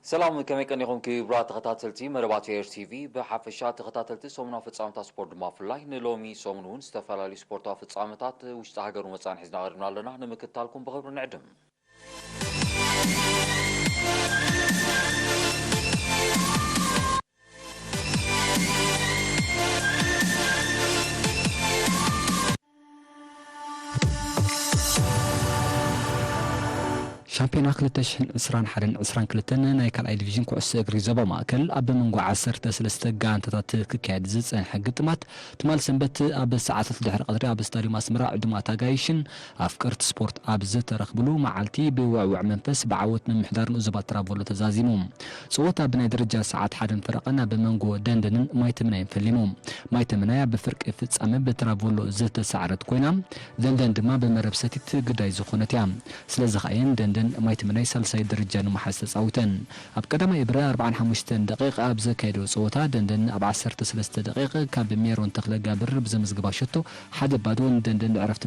ሰላም፣ ከመይ ቀኒኹም ክቡራት ተኸታተልቲ መደባት ኤር ቲቪ? ብሓፈሻ ተኸታተልቲ ሰሙናዊ ፍጻመታት ስፖርት ድማ ብፍላይ ንሎሚ ሰሙን እውን ዝተፈላለዩ ስፖርታዊ ፍጻመታት ውሽጢ ሃገር ወጻእን ሒዝና ቀሪብና ኣለና። ንምክትታልኩም ብኽብሪ ንዕድም። ሻምፒዮና ክልተ ሽሕን ዕስራን ሓደን ዕስራን ክልተን ናይ ካልኣይ ዲቪዥን ኩዕሶ እግሪ ዞባ ማእከል ኣብ መንጎ ዓሰርተ ሰለስተ ጋንታታት ክካየድ ዝጸንሐ ግጥማት ትማል ሰንበት ኣብ ሰዓታት ድሕሪ ቀትሪ ኣብ ስታድዩም ኣስመራ ዕዱማት ኣጋይሽን ኣፍቀርቲ ስፖርት ኣብ ዝተረኽብሉ መዓልቲ ብውዕውዕ መንፈስ ብዓወት ምምሕዳር ንኡስ ዞባ ትራቮሎ ተዛዚሙ። ጸወታ ብናይ ደረጃ ሰዓት ሓደን ፈረቓን ኣብ መንጎ ደንደንን ማይተምናይን ፈሊሙ። ማይተምናይ ኣብ ፍርቂ ፍጻመ ብትራቮሎ ዝተሳዕረት ኮይና፣ ደንደን ድማ ብመረብ ሰቲት ግዳይ ዝኾነት እያ። ስለዚ ከኣ እየን ደንደን ማይተምናይ ሳልሳይ ደረጃ ንምሓዝ ተጻዊተን። ኣብ ቀዳማይ እብረ ኣርብዓን ሓሙሽተን ደቂቕ ኣብ ዘካየደኦ ጸወታ፣ ደንደን ኣብ ዓሰርተ ሰለስተ ደቂቕ ካብ ሜሮን ተኽለጋብር ብዘመዝግባ ሸቶ ሓደ ባዶ ንደንደን ዕረፍቲ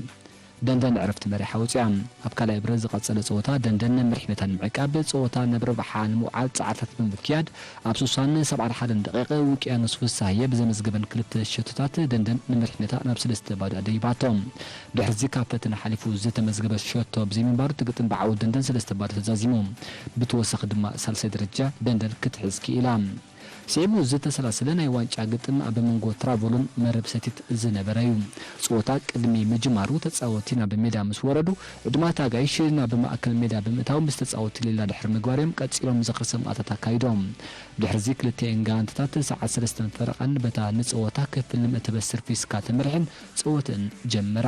ደንደን ዕረፍቲ መሪሓ ወፂኣ። ኣብ ካልኣይ እብረ ዝቐጸለ ጸወታ ደንደን መሪሕነታ ንምዕቃብ ጸወታ ናብ ረብሓ ንምውዓል ጻዕርታት ብምክያድ ኣብ ስሳን ሰብዓን ሓደን ደቂቕ ውቅያኖስ ፍስሃየ ብዘመዝገበን ክልተ ሸቶታት ደንደን ንመሪሕነታ ናብ ሰለስተ ባዶ ኣደይባቶ። ድሕርዚ ካብ ፈተነ ሓሊፉ ዝተመዝገበ ሸቶ ብዘይምንባሩ እቲ ግጥም ብዓወት ደንደን ሰለስተ ባዶ ተዛዚሙ። ብተወሳኺ ድማ ሳልሳይ ደረጃ ደንደን ክትሕዝ ክኢላ። ስዒቡ ዝተሰላሰለ ናይ ዋንጫ ግጥም ኣብ መንጎ ትራቮሎን መረብ ሰቲት ዝነበረ እዩ። ጸወታ ቅድሚ ምጅማሩ ተጻወትቲ ናብ ሜዳ ምስ ወረዱ፣ ዕዱማት ኣጋይሽ ናብ ማእከል ሜዳ ብምእታው ምስ ተጻወትቲ ሌላ ድሕሪ ምግባር እዮም ቀጺሎም ዝኽሪ ሰማእታት ኣካይዶም። ድሕርዚ ክልቲኤን ጋንታታት ሰዓት ሰለስተን ፈረቓን በታ ንጸወታ ክፍልም እተበስር ፊስካ ተመሪሐን ጸወተን ጀመራ።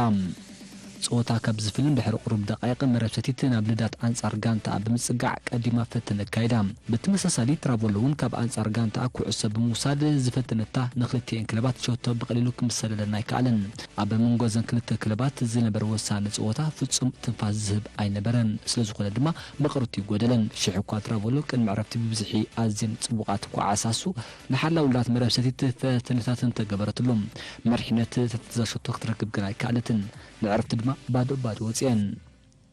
ጸወታ ካብ ዝፍልም ድሕሪ ቁሩብ ደቃይቕ መረብ ሰቲት ናብ ልዳት ኣንጻር ጋንታኣ ብምጽጋዕ ቀዲማ ፈተነ ኣካይዳ። ብተመሳሳሊ ትራቮሎ እውን ካብ ኣንጻር ጋንታኣ ኩዕሶ ብምውሳድ ዝፈተነታ ንክልቲኤን ክለባት ሸቶ ብቐሊሉ ክምሰለለን ኣይከኣለን። ኣብ መንጎ እዘን ክልተ ክለባት ዝነበረ ወሳኒ ጸወታ ፍጹም ትንፋስ ዝህብ ኣይነበረን። ስለዝኾነ ድማ መቐረቱ ይጎደለን። ሽሕ እኳ ትራቮሎ ቅድሚ ዕረፍቲ ብብዝሒ ኣዝየን ጽቡቓት ክዓሳሱ ንሓላው ልዳት መረብ ሰቲት ፈተነታት እንተገበረትሉ መሪሕነት ተትዛ ሸቶ ክትረክብ ግን ኣይከኣለትን። ንዕረፍቲ ድማ ባዶ ባዶ ወጺኤን።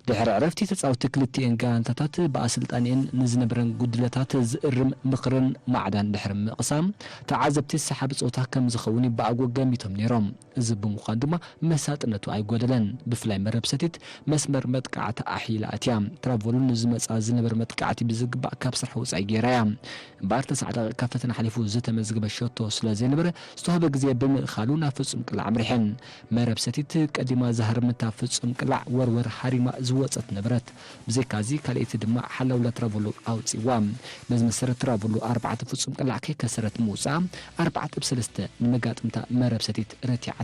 ድሕሪ ዕረፍቲ ተጻወትቲ ክልቲኤን ጋንታታት ብኣሰልጣኒኤን ንዝነበረን ጉድለታት ዝእርም ምኽርን ማዕዳን ድሕሪ ምቕሳም፣ ተዓዘብቲ ሰሓቢ ጸወታ ከም ዝኸውን ይበኣጎ ገሚቶም ነይሮም። እዚ ብምዃን ድማ መሳጥነቱ ኣይጎደለን። ብፍላይ መረብ ሰቲት መስመር መጥቃዕታ ኣሕይላ ኣትያ። ትራቮሉ ንዝመጻ ዝነበረ መጥቃዕቲ ብዝግባእ ካብ ስራሕ ወጻኢ ገይራ እያ። እምበኣር ተስዓ ደቂቕ ካብ ፈተነ ሓሊፉ ዝተመዝገበ ሸቶ ስለ ዘይነበረ ዝተዋህበ ግዜ ብምእኻሉ ናብ ፍጹም ቅላዕ ኣምሪሐን። መረብ ሰቲት ቀዲማ ዝሃረመታ ፍጹም ቅላዕ ወርወር ሃሪማ ዝወጸት ነበረት። ብዘይካዚ ካልኣይቲ ድማ ሓላውላ ትራቮሎ ኣውጺዋ። በዚ መሰረት ትራቮሎ ኣርባዕተ ፍጹም ቅላዕ ከይከሰረት ምውጻኣ ኣርባዕተ ብ ሰለስተ ንመጋጥምታ መረብ ሰቲት ረቲዓታ።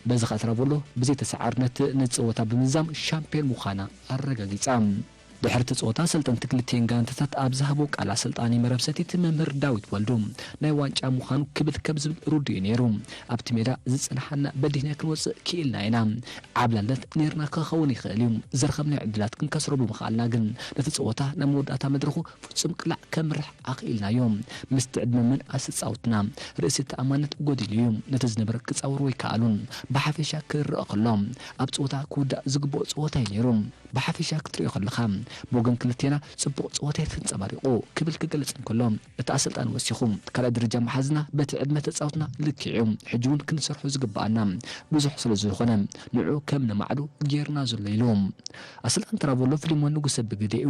በዚ ኸኣ ትራቮሎ ብዘይተሰዓርነት ነቲ ጸወታ ብምዝዛም ሻምፒዮን ምዃና ኣረጋጊጻ። ድሕሪ እቲ ጸወታ ኣሰልጠንቲ ክልቲኤን ጋንታታት ኣብ ዝሃቦ ቃል ኣሰልጣኒ መረብ ሰቲት መምህር ዳዊት ወልዱ ናይ ዋንጫ ምዃኑ ክብድ ከም ዝብል ርዱእ እዩ ነይሩ። ኣብቲ ሜዳ ዝጸንሓና በዲህና ክንወጽእ ክኢልና ኢና። ዓብላለት ነይርና ክኸውን ይኽእል እዩ። ዝረኸብናዮ ዕድላት ክንከስሮ ብምኽኣልና ግን ነቲ ጸወታ ናብ መወዳእታ መድረኹ ፍጹም ቅላዕ ከምርሕ ኣኽኢልናዮ። ምስቲ ዕድመ ምንኣስ ጻውትና ርእሲ ተኣማንነት ጎዲሉ እዩ። ነቲ ዝነበረ ክጻወር ወይ ከኣሉን ብሓፈሻ ክረኣ ከሎ ኣብ ጸወታ ክውዳእ ዝግብኦ ጸወታ እዩ ነይሩ። ብሓፈሻ ክትርእዮ ከለኻ ብወገን ክልቴና ጽቡቕ ጸወታ እዩ ተንጸባሪቑ ክብል ክገልጽ እንከሎ እቲ ኣሰልጣኒ ወሲኹ ካልኣይ ደረጃ መሓዝና በቲ ዕድመ ተጻውትና ልክዕ እዩ። ሕጂ እውን ክንሰርሖ ዝግብኣና ብዙሕ ስለ ዝኾነ ንዑ ከም ንማዕዱ ጌርና ዘሎ ኢሉ። ኣሰልጣኒ ትራቮሎ ፊሊሞን ንጉሰ ብግዴኡ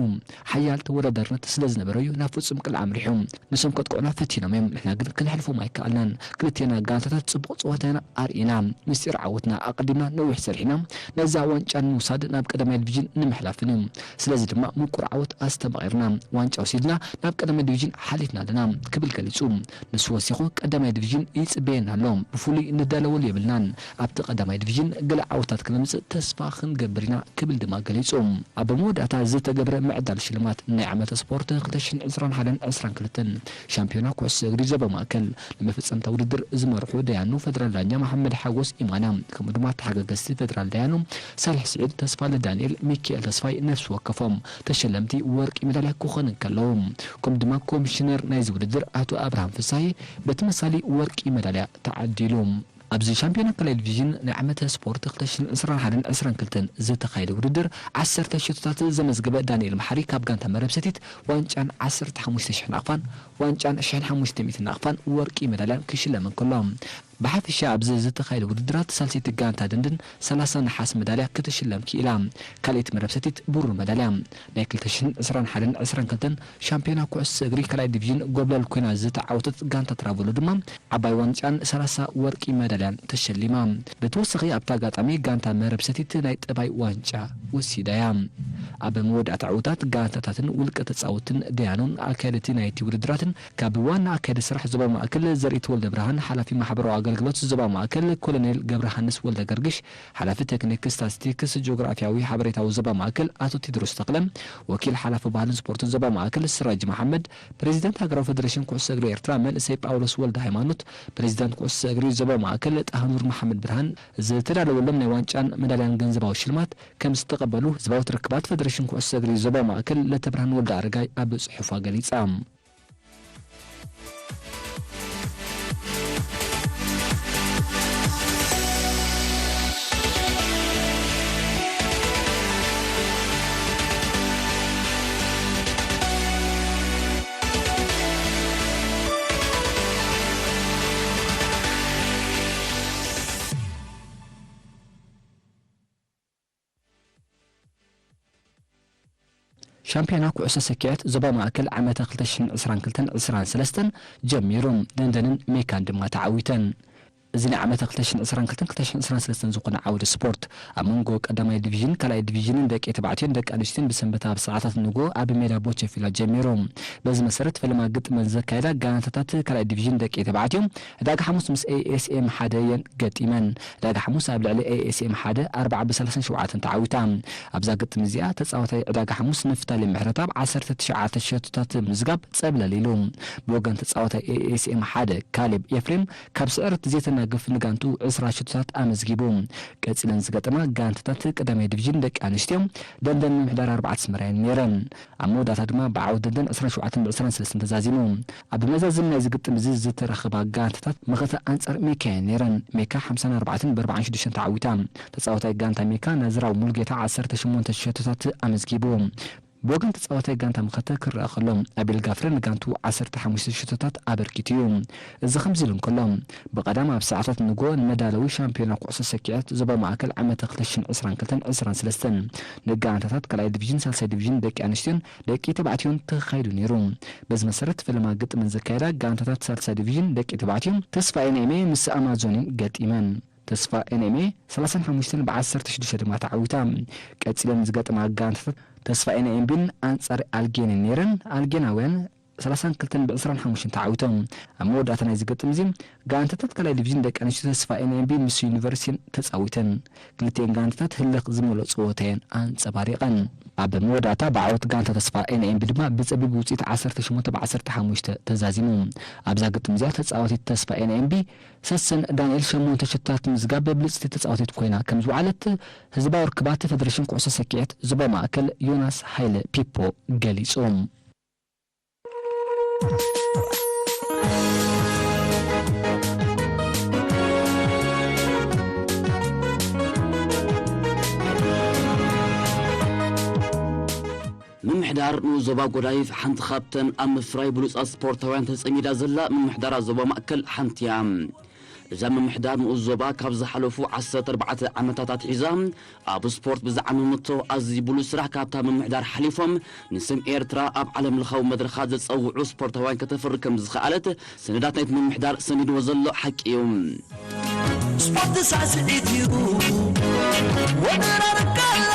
ሓያል ተወዳዳርነት ስለ ዝነበሮ እዩ ናብ ፍጹም ቅልዓ ኣምሪሑ። ንሶም ከጥቅዑና ፈቲኖም እዮም፣ ንሕና ግን ክነሕልፎም ኣይከኣልናን። ክልቴና ጋንታታት ጽቡቕ ጸወታ ኢና ኣርኢና። ምስጢር ዓወትና ኣቐዲምና ነዊሕ ሰሪሕና ነዛ ዋንጫ ንምውሳድ ናብ ቀዳማይ ዲቪዥን ንምሕላፍን እዩ። ስለዚ ድማ ምቁር ዓወት ኣስተማቒርና ዋንጫ ወሲድና ናብ ቀዳማይ ዲቪዥን ሓሊፍና ኣለና ክብል ገሊጹ። ንሱ ወሲኹ ቀዳማይ ዲቪዥን ይጽበየና ኣሎ፣ ብፍሉይ ንዳለወሉ የብልናን። ኣብቲ ቀዳማይ ዲቪዥን ገለ ዓወታት ክነምጽእ ተስፋ ክንገብር ኢና ክብል ድማ ገሊጹ። ኣብ መወዳእታ ዝተገብረ ምዕዳል ሽልማት ናይ ዓመተ ስፖርት ክልተ ሽሕን ዕስራን ሓደን ዕስራን ክልተን ሻምፒዮና ኩዕሶ እግሪ ዞባ ማእከል ንመፈጸምታ ውድድር ዝመርሑ ደያኑ ፈደራል ዳኛ መሓመድ ሓጎስ ኢማና፣ ከምኡ ድማ ተሓጋገዝቲ ፈደራል ደያኑ ሳልሕ ስዒድ፣ ተስፋለ ዳንኤል፣ ሚካኤል ተስፋይ ነፍሲ ወከፎም ተሸለምቲ ወርቂ ሜዳልያ ክኾኑ እንከለዉ፣ ከምኡ ድማ ኮሚሽነር ናይዚ ውድድር ኣቶ ኣብርሃም ፍሳሄ በተመሳሊ ወርቂ ሜዳልያ ተዓዲሉ። ኣብዚ ሻምፒዮና ካልኣይ ዲቪዥን ናይ ዓመተ ስፖርት ክልተ ሽሕን ዕስራን ሓደን ዕስራን ክልተን ዝተኻየደ ውድድር፣ ዓሰርተ ሸቶታት ዘመዝገበ ዳንኤል መሓሪ ካብ ጋንታ መረብ ሰቲት ዋንጫን ዓሰርተ ሓሙሽተ ሽሕ ናቕፋን ዋንጫን ሽሕን ሓሙሽተ ሚእትን ናቕፋን ወርቂ መዳልያን ክሽለም እንከሎ፣ ብሓፈሻ ኣብዚ ዝተኻየደ ውድድራት ሳልሰይቲ ጋንታ ደንደን ሰላሳ ነሓስ መዳልያ ክትሽለም ክኢላ። ካልኣይቲ መረብ ሰቲት ብሩር መዳልያ። ናይ ክልተ ሽሕን ዕስራን ሓደን ዕስራን ክልተን ሻምፒዮና ኩዕሶ እግሪ ካልኣይ ዲቪዥን ጎብለል ኮይና ዝተዓወተት ጋንታ ትራቨሎ ድማ ዓባይ ዋንጫን ሰላሳ ወርቂ መዳልያን ተሸሊማ። ብተወሳኺ ኣብቲ ኣጋጣሚ ጋንታ መረብ ሰቲት ናይ ጠባይ ዋንጫ ወሲዳ እያ። ኣብ መወዳእታ ዕውታት ጋንታታትን ውልቀ ተጻወትን ደያኑን ኣካየድቲ ናይቲ ውድድራትን ካብ ዋና ኣካያዲ ስራሕ ዞባ ማእከል ዘርኢ ተወልደ ብርሃን፣ ሓላፊ ማሕበራዊ ኣገልግሎት ዞባ ማእከል ኮሎኔል ገብረሃንስ ወልደ ገርግሽ፣ ሓላፊ ቴክኒክ ስታትስቲክስ ጂኦግራፊያዊ ሓበሬታዊ ዞባ ማእከል ኣቶ ቴድሮስ ተኽለ፣ ወኪል ሓላፊ ባህልን ስፖርትን ዞባ ማእከል ስራጅ መሓመድ፣ ፕሬዚዳንት ሃገራዊ ፌደሬሽን ኩዕሶ እግሪ ኤርትራ መንእሰይ ጳውሎስ ወልደ ሃይማኖት፣ ፕሬዚዳንት ኩዕሶ እግሪ ዞባ ማእከል ጣህኑር መሓመድ ብርሃን ዝተዳለወሎም ናይ ዋንጫን መዳልያን ገንዘባዊ ሽልማት ከም ዝተቐበሉ ህዝባዊ ርክባት ፌደሬሽን ኩዕሶ እግሪ ዞባ ማእከል ለተብርሃን ወልደ ኣረጋይ ኣብ ጽሑፋ ገሊጻ። ሻምፒዮና ኩዕሶ ሰኪዐት ዞባ ማእከል ዓመተ ክልተ ሽሕን ዕስራን ክልተን ዕስራን ሰለስተን ጀሚሩ። ደንደንን ሜካን ድማ ተዓዊተን። እዚ ናይ ዓመተ ክልተ ሽሕን ዕስራን ክልተን ክልተ ሽሕን ዕስራን ሰለስተን ዝኾነ ዓውዲ ስፖርት፣ ኣብ መንጎ ቀዳማይ ዲቪዥን፣ ካልኣይ ዲቪዥንን ደቂ ተባዕትዮን ደቂ ኣንስትዮን ብሰንበት ኣብ ሰዓታት ንጎ ኣብ ሜዳ ቦቸፊላ ጀሚሩ። በዚ መሰረት ፈለማ ግጥመን ዘካየዳ ጋንታታት ካልኣይ ዲቪዥን ደቂ ተባዕትዮ ዕዳጋ ሓሙስ ምስ ኤ ኤስ ኤም ሓደ እየን ገጢመን። ዕዳጋ ሓሙስ ኣብ ልዕሊ ኤ ኤስ ኤም ሓደ ኣርብዓ ብሰላሳን ሸውዓተን ተዓዊታ። ኣብዛ ግጥም እዚኣ ተጻዋታይ ዕዳጋ ሓሙስ ንፍታሌ ምሕረትኣብ ዓሰርተ ትሽዓተ ሸቶታት ምዝጋብ ጸብለል ኢሉ። ብወገን ተጻዋታይ ኤ ኤስ ኤም ሓደ ካሌብ ኤፍሬም ካብ ስዕረት ዘይተናግፍ ንጋንቱ ዕስራ ሸቶታት ኣመዝጊቡ። ቀጺለን ዝገጠማ ጋንታታት ቀዳማይ ዲቪዥን ደቂ ኣንስትዮ ደንደን ምምሕዳር ኣርባዕተ ኣስመራ እየን ነይረን። ኣብ መወዳእታ ድማ ብዓወት ደንደን ዕስራን ሸውዓተን ብዕስራን ሰለስተን ተዛዚሙ። ኣብ መዛዘሚ ናይዚ ግጥም እዚ ዝተረኸባ ጋንታታት መኸተ ኣንጻር ሜካ እየን ነይረን። ሜካ ሓምሳን ኣርባዕተን ብኣርባዓን ሽዱሽተን ተዓዊታ። ተጻዋታይ ጋንታ ሜካ ናዝራዊ ሙሉጌታ ዓሰርተ ሸሞንተ ሸቶታት ኣመዝጊቡ። ብወገን ተጻዋታይ ጋንታ መኸተ ክረኣ ከሎ፣ ኣቤል ጋፍረ ንጋንቱ ዓሰርተ ሓሙሽተ ሸቶታት ኣበርኪቱ እዩ። እዚ ከምዚ ኢሉ እንከሎ፣ ብቐዳም ኣብ ሰዓታት ንጎ ንመዳለዊ ሻምፒዮና ኩዕሶ ሰኪዐት ዞባ ማእከል ዓመተ ክልተ ሽሕን ዕስራን ክልተን ዕስራን ሰለስተን ንጋንታታት ካልኣይ ዲቪዥን፣ ሳልሳይ ዲቪዥን ደቂ ኣንስትዮን ደቂ ተባዕትዮን ተኻይዱ ነይሩ። በዚ መሰረት ፈለማ ግጥመን ዘካየዳ ጋንታታት ሳልሳይ ዲቪዥን ደቂ ተባዕትዮ ተስፋ ኤንኤምኤ ምስ ኣማዞኒ ገጢመን። ተስፋ ኤንኤምኤ ሰላሳን ሓሙሽተን ብዓሰርተ ሽዱሽተ ድማ ተዓዊታ። ቀጺለን ዝገጥማ ጋንታታት ተስፋ ኤንኤምቢን ኣንጻር ኣልጌንን ነይረን። ኣልጌናውያን ሰላሳን ክልተን ብዕስራን ሓሙሽተን ተዓዊቶም። ኣብ መወዳእታ ናይዚ ግጥም እዚ፣ ጋንታታት ካልኣይ ዲቪዥን ደቂ ኣንስትዮ ተስፋ ኤንኤምቢ ምስ ዩኒቨርሲቲን ተጻዊተን። ክልቲኤን ጋንታታት ህልኽ ዝመልኦ ጸወታ እየን ኣንጸባሪቐን። ኣብ መወዳእታ ብዓወት ጋንታ ተስፋ ኤንኤምቢ ድማ ብጸቢብ ውጽኢት ዓሰርተ ሸሞንተ ብዓሰርተ ሓሙሽተ ተዛዚሙ። ኣብዛ ግጥም እዚኣ ተጻዋቲት ተስፋ ኤንኤምቢ ሰሰን ዳንኤል ሸሞንተ ሸቶታት ምዝጋብ ብልጽቲ ተጻዋቲት ኮይና ከም ዝወዓለት ህዝባዊ ርክባት ፌደሬሽን ኩዕሶ ሰኪዔት ዞባ ማእከል ዮናስ ሃይለ ፒፖ ገሊጹ። ምምሕዳር ንኡስ ዞባ ጎዳይፍ ሓንቲ ካብተን ኣብ ምፍራይ ብሉጻት ስፖርታውያን ተጸሚዳ ዘላ ምምሕዳራት ዞባ ማእከል ሓንቲ እያ። እዛ ምምሕዳር ንኡስ ዞባ ካብ ዝሓለፉ ዓሰርተ ኣርባዕተ ዓመታት ኣትሒዛ ኣብ ስፖርት ብዝዓመመቶ ኣዝዩ ብሉጽ ስራሕ ካብታ ምምሕዳር ሓሊፎም ንስም ኤርትራ ኣብ ዓለም ለኻዊ መድረኻት ዘጸውዑ ስፖርታውያን ከተፍሪ ከም ዝኸኣለት ሰነዳት ናይቲ ምምሕዳር ሰኒድዎ ዘሎ ሓቂ እዩ። ስፖርት ሳዕስዒት እዩ ወደራርካሎ።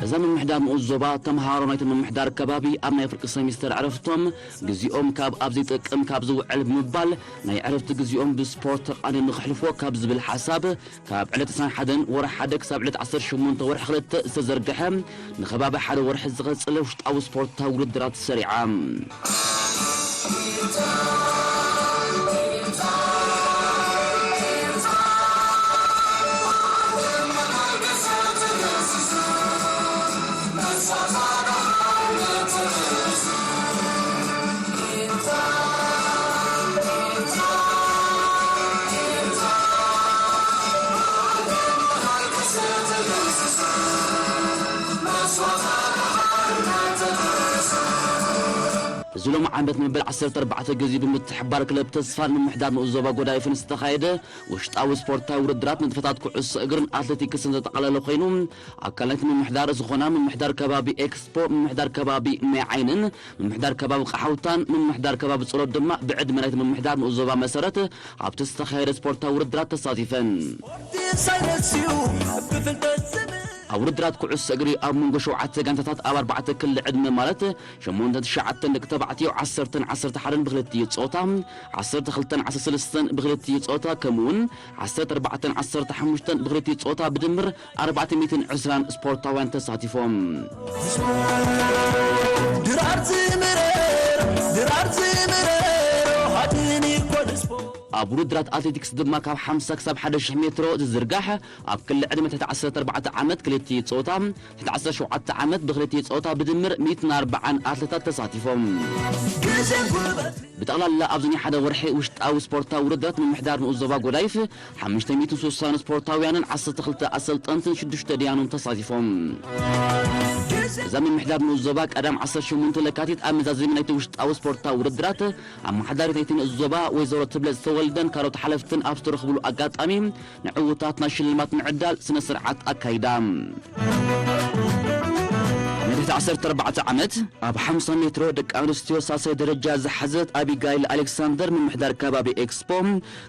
እዛ ምምሕዳር ንኡስ ዞባ ተምሃሮ ናይቲ ምምሕዳር ከባቢ ኣብ ናይ ፍርቂ ሰሚስተር ዕረፍቶም ግዜኦም ካብ ኣብ ዘይጠቅም ካብ ዝውዕል ብምባል ናይ ዕረፍቲ ግዜኦም ብስፖርት ተቓንዮም ንኽሕልፍዎ ካብ ዝብል ሓሳብ ካብ ዕለት ዕስራን ሓደን ወርሒ ሓደ ክሳብ ዕለት ዓሰርተ ሸሞንተ ወርሒ ክልተ ዝተዘርግሐ ንኸባቢ ሓደ ወርሒ ዝቐጸለ ውሽጣዊ ስፖርታዊ ውድድራት ሰሪዓ። እዚ ሎም ዓመት መበል ዓሰርተ ኣርባዕተ ግዜ ብምትሕባር ክለብ ተስፋን ምምሕዳር ንኡስ ዞባ ጎዳይፍን ዝተኻየደ ውሽጣዊ ስፖርታዊ ውድድራት ንጥፈታት ኩዕሶ እግርን ኣትሌቲክስን ዘጠቓለለ ኮይኑ፣ ኣካል ናይቲ ምምሕዳር ዝኾና ምምሕዳር ከባቢ ኤክስፖ፣ ምምሕዳር ከባቢ ማይ ዓይንን፣ ምምሕዳር ከባቢ ቃሓውታን ምምሕዳር ከባቢ ጸሎት ድማ ብዕድመ ናይቲ ምምሕዳር ንኡስ ዞባ መሰረት ኣብቲ ዝተኻየደ ስፖርታዊ ውድድራት ተሳቲፈን። ኣብ ውድድራት ኩዕሶ እግሪ ኣብ መንጎ ሸውዓተ ጋንታታት ኣብ ኣርባዕተ ክሊ ዕድመ ማለት ሸሞንተ ትሽዓተን ደቂ ተባዕትዮ ዓሰርተን ዓሰርተ ሓደን ብክልቲኡ ጾታ፣ ዓሰርተ ክልተን ዓሰርተ ሰለስተን ብክልቲኡ ጾታ፣ ከምኡውን ዓሰርተ ኣርባዕተን ዓሰርተ ሓሙሽተን ብክልቲኡ ጾታ ብድምር ኣርባዕተ ሚእትን ዕስራን ስፖርታውያን ተሳቲፎም። ድራር ዝምረር፣ ድራር ዝምረር፣ ሃድን ይኮን ስፖርት። ኣብ ውድድራት ኣትሌቲክስ ድማ ካብ ሓምሳ ክሳብ ሓደ ሽሕ ሜትሮ ዝዝርጋሕ ኣብ ክሊ ዕድመ ትሕቲ ዓሰርተ ኣርባዕተ ዓመት ክልቲኡ ጾታ፣ ትሕቲ ዓሰርተ ሸውዓተ ዓመት ብክልቲኡ ጾታ ብድምር ሚእትን ኣርባዓን ኣትሌታት ተሳቲፎም። ብጠቕላላ ኣብዚ ናይ ሓደ ወርሒ ውሽጣዊ ስፖርታዊ ውድድራት ምምሕዳር ንኡስ ዞባ ጎዳይፍ ሓሙሽተ ሚእትን ስሳን ስፖርታውያንን ዓሰርተ ክልተ ኣሰልጠንትን ሽዱሽተ ደያኑን ተሳቲፎም። እዛ ምምሕዳር ንኡስ ዞባ ቀዳም ዓሰርተ ሸሞንተ ለካቲት ኣብ መዛዘሚ ናይቲ ውሽጣዊ ስፖርታዊ ውድድራት ኣመሓዳሪት ናይቲ ንኡስ ዞባ ወይዘሮ ትብለ ዝተወልደን ካልኦት ሓለፍትን ኣብ ዝተረኽብሉ ኣጋጣሚ ንዕውታት ናይ ሽልማት ምዕዳል ስነ ስርዓት ኣካይዳ። ናይ ትሕቲ ዓሰርተ ኣርባዕተ ዓመት ኣብ ሓምሳ ሜትሮ ደቂ ኣንስትዮ ሳልሳይ ደረጃ ዝሓዘት ኣቢጋይል ኣሌክሳንደር ምምሕዳር ከባቢ ኤክስፖ፣